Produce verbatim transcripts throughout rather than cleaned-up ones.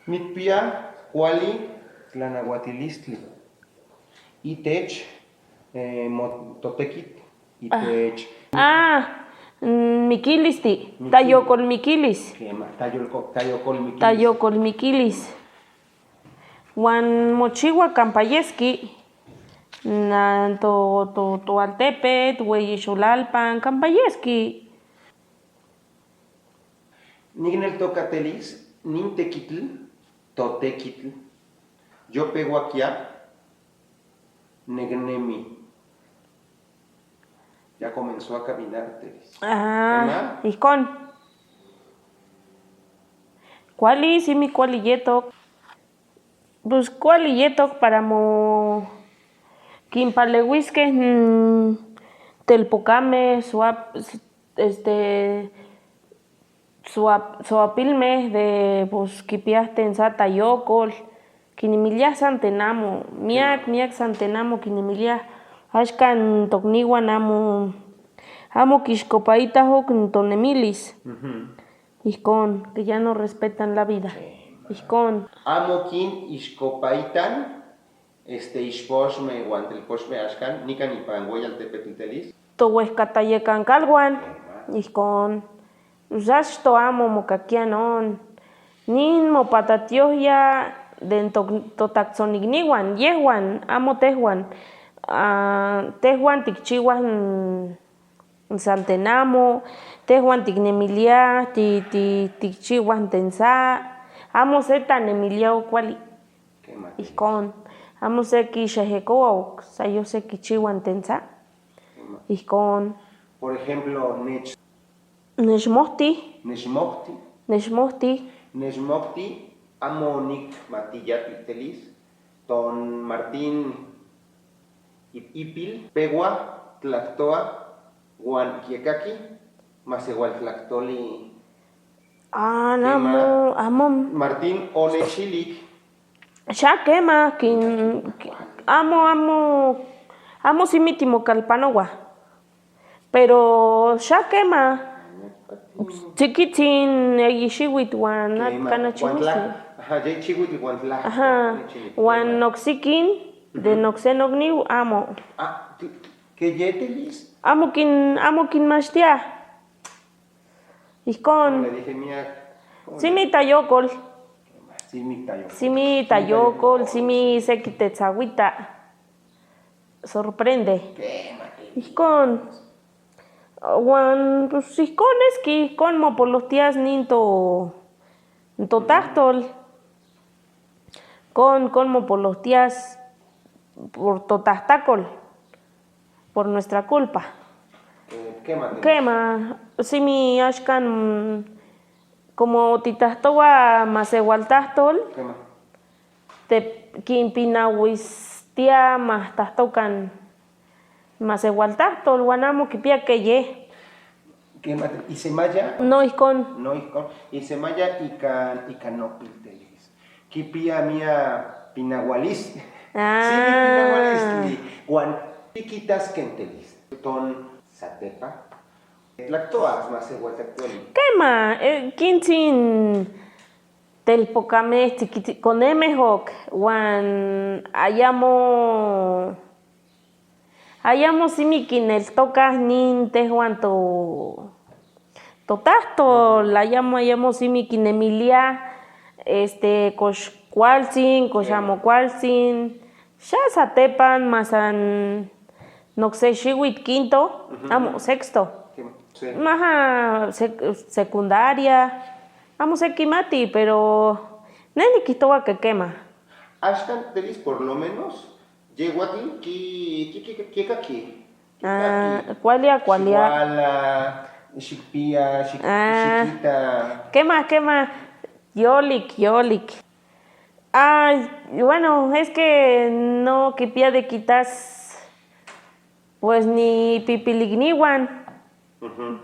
Nikpia kwali tlanawatilistli itech, eh, mo-, totekit itech. Ah, mm, mikilisti, mikili. Tayokolmikilis. Kema, tayolko-, tayokolmikilis. Tayokolmikilis. Wan mochiwa kampayeski, na to, to, to altepet, weyixolalpan, kampayeski. Nigneltokatelis, nin tekitl, to tekitl, yope wakia, negnemi. Ya comenzó a caminar, Telis. Ah, ¿Emma? Ihkon. Kuali, simi kuali yetok. Pues kuali yetok para mo kinpalewiske, mm, telpokame, suap-, este, suap-, suapilme de, pues, kipiaj tensa tayokol, kinimiliaj santenamu, miak, miak santenamu kinimiliaj. Ashka ntokniwan amo, amo kishkopaitajok ntonemilis. Ujú. Ihkon, que ya no respetan la vida. Ihkon. Amo kin ishkopaitan, este, ishposhme wan telposhme ashkan, nikan ipan weyal tepetl Telis. To wehkatayekan kalwan. Ihkon. Pues ashto amo mo kakian on. Nin mo patatiohia den to, to taktsonigniwan, yehwan, amo tehwan. Ah, tehwan tikchiwan. Nsantenamu, tehwan tiknemilia, ti, ti, tikchiwan tensa, amo se tanemilia okwali. Ihkon, amo se kishehekowa ok, sayo se kichiwan tensa. Ihkon. Por ejemplo, nech. Nechmohti. Nechmohti. Nechmohti. Nechmohti, amo nikmatiya Telis, ton Martín. Ip-, ipil, pewa, tlaktowa, wan kiekaki, masewal tlaktoli. Ah, no, kema, amo, amo. Martín, one chilik. Sha kema, kin, amo, amo, amo simi timokalpanowa. Pero sha kema, chikitin, eyishiwit wan, kema, kana wan chiwisi. Tlak-, aha, ya chiwit wan tlak-, aha, wan chilik, wan kema. Noksikin, de noksenogniw, amo. Ah, tu, ke ya Telis? Amo kin, amo kin mastia. Ihkon. Como le dije, mía, ¿cómo le dije? Simi tayokol. Simi tayokol. Simi tayokol, simi sekitetsawita. Sorprende. Ihkon. Wan, pues, ihkon es que ihkon mopolotias nin to, to tahtol. Kon, kon mopolotias por to tahtakol, por nuestra culpa. Eh, kema, kema, simi ashkan, mm, como titahtowa masewal tahtol, kema, te kinpinawistia mahtahtokan masewal tahtol, wan amo kipia keye. Kema, isemaya? No, ihkon. No, ihkon. Isemaya ikan, ikan nopil Telis. Kipia mía pinawalis. Ah. Simi pinawalistli. Wan chikitas ken Telis. Ton satepa. Tlaktoas masewal tahtol. Kema, eh, kintin telpokame tikiti konemehok wan ayamo. Ayamo simi kineltoka nin tehwan to, to tahtol, ayamo, ayamo simi kinemilia, este, kosh kualtsin, kosh amo kualtsin. Sha satepan masan nokseshiwit, quinto, amo, sexto. Maha sec-, secundaria. Amo se kimati, pero neni kitowa kekema. Ashkan Telis, por lo menos, Yewatl ki, ki, ki, ki, ka ki. Ah, kualia, kualia. Shiwala, shikpia, shik-, ah, shikita. Kema, kema. Yolik, yolik. Ay, bueno, es que no kipia de kitas, pues, ni pipiligniwan. Ujú.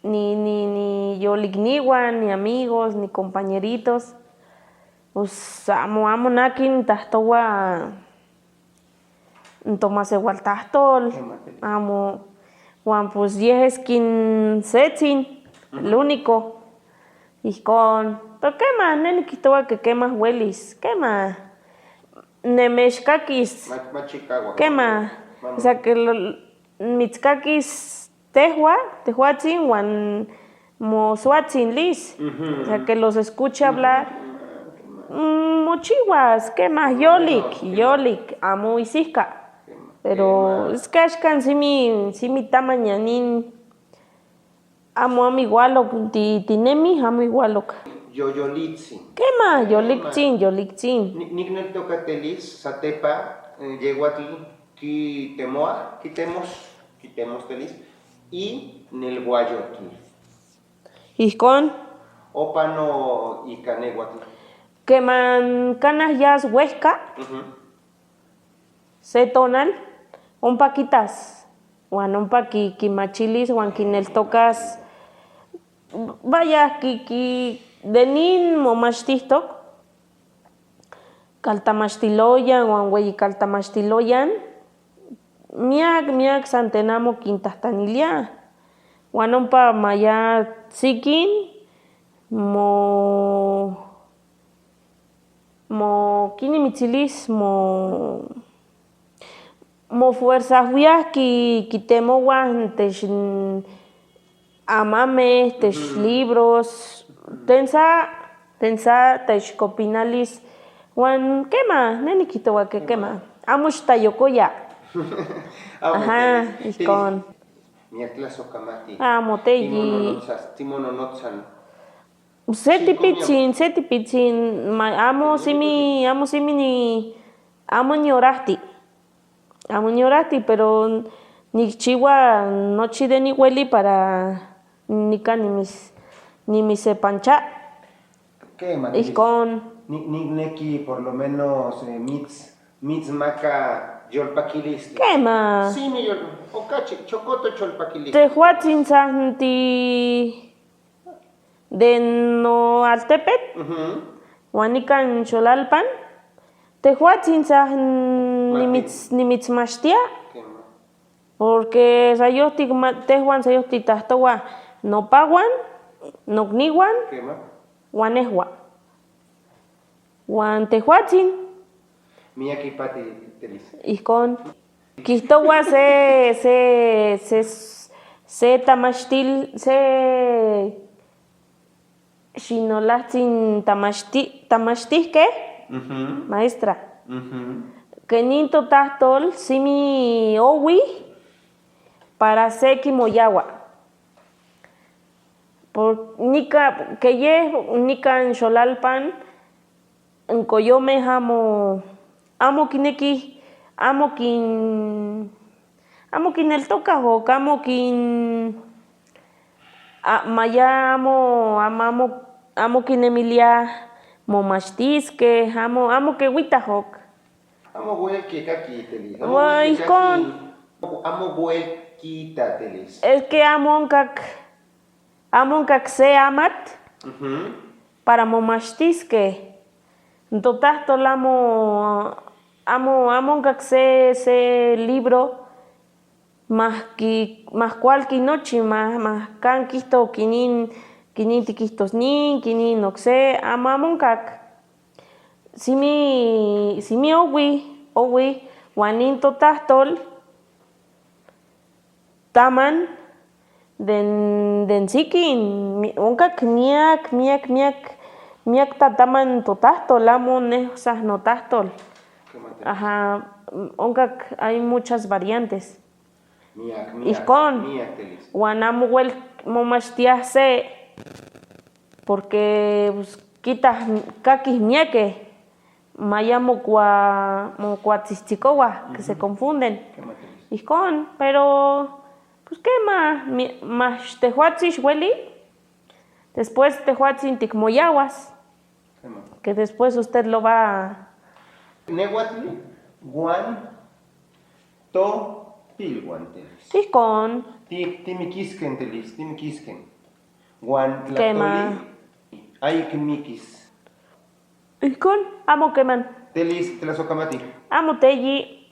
Ni, ni, ni yoligniwan, ni amigos, ni compañeritos. Pues, amo, amo na kin tahtowa nto masewal tahtol. Amo, wan, pues, yehes kin setsin, el único. Ihkon. To kema, neni kihtowa ke kema welis. Kema, nemeshkakis. Ma, ma chikagua. Kema, ma, ma. Sa ke lo, mitskakis tehua, tehuatsin wan moswatsin lis. Mhm. Sa ke los escucha hablar. Mm, mochiwas, kema, yolik, yolik, amo isihka. Pero es que ashkan si mi, si mi tamaña nin. Amo, amo igual ok, ti, ti nemi, amo igual ok. Yo, yoliktsin. Kema, yoliktsin, yoliktsin. Ni, nik nel toka telis, satepa, eh, yeguatl, ki temoa, ki temos, ki temos telis, i nel guayotl. Ihkon. Opa no ika neguatl. Keman kana yas wehka. Mhm. Se tonal, ompa kitas, wan ompa ki, kimachilis, wan kineltokas. Vaya, ki, ki, de nin momashtihtok, kaltamashtiloyan, wan weyi kaltamashtiloyan, miak, miak santen amo kintahtaniliya, wan ompa maya tsikin, mo, mo, kini mitsilis, mo, mo fuerza wiak ki, kitemowa, tesh, amame, tesh libros, tensa, tensa, tesh kopinalis, wan kema, neni kitowa ke kema. Amo shita yokoya. Aha, ihkon. Amo teyi. Seti pitsin, seti pitsin, ma, amo simi, amo simi ni, amo ni orahti. Amo ni orahti, pero nikchiwa nochi de niweli para nika ni mis, ni misepancha. Kema, ihkon. Ni, ni neki por lo menos, eh, mits, mits maka yolpakilis. Kema. Simi yol, okachi, chokoto cholpakilis. Tehuatsin sahn ti de no altepet, wan nikan Xolalpan, tehuatsin sahn ni mits, ni mitsmashtia, porque sayohtik ma, tehuan sayohtik tahtowa, no pawan, no kniwan, wan ehua. Wan tehuatsin. Mia kipati telis. Ihkon. Kihtowa se, se, se, se tamashtil, se shinolahtsin tamashti, tamashtihke, maestra. Ke nin to tahtol simi owi para se kimoyawa. Por nika, keye nika Xolalpan, nkoyome amo, amo kineki, amo kin, amo kineltokahok, amo kin, a, maya amo, amo, amo, amo kinemiliya momashtiske, amo, amo kewitahok. Amo buel kita telis. Amo buel kita telis. Es que amo nkak, amo nkak se amat para momashtiske. Nto tahtol amo, amo, amo nkak se, se libro, mahki, mahkual kinochi, mah, mahkan kihto kinin, kinin tikihto snin, kinin okse, amo, amo nkak. Simi, simi owi, owi, wan nin to tahtol, taman, den, den sikin, mi, onkak miak, miak, miak, miak ta taman to tahtol, amo nehsah no tahtol. Aha, onkak hay muchas variantes. Ihkon, wan amo wel momashtiah se, porque, pues, kita, kakih miake, maya mokua, mokua tsitsikowa, que se confunden. Ihkon, pero, pues, kema, mi, mash tehuatsin weli, después tehuatsin tik moyawas, que después usted lo va. Nehuatl, wan, to, pilwan telis. Ihkon. Ti, ti mikisken telis, ti mikisken. Wan tlatoli. Kema. Ayik mikis. Ihkon, amo keman. Telis, tlasokamati. Amo teyi.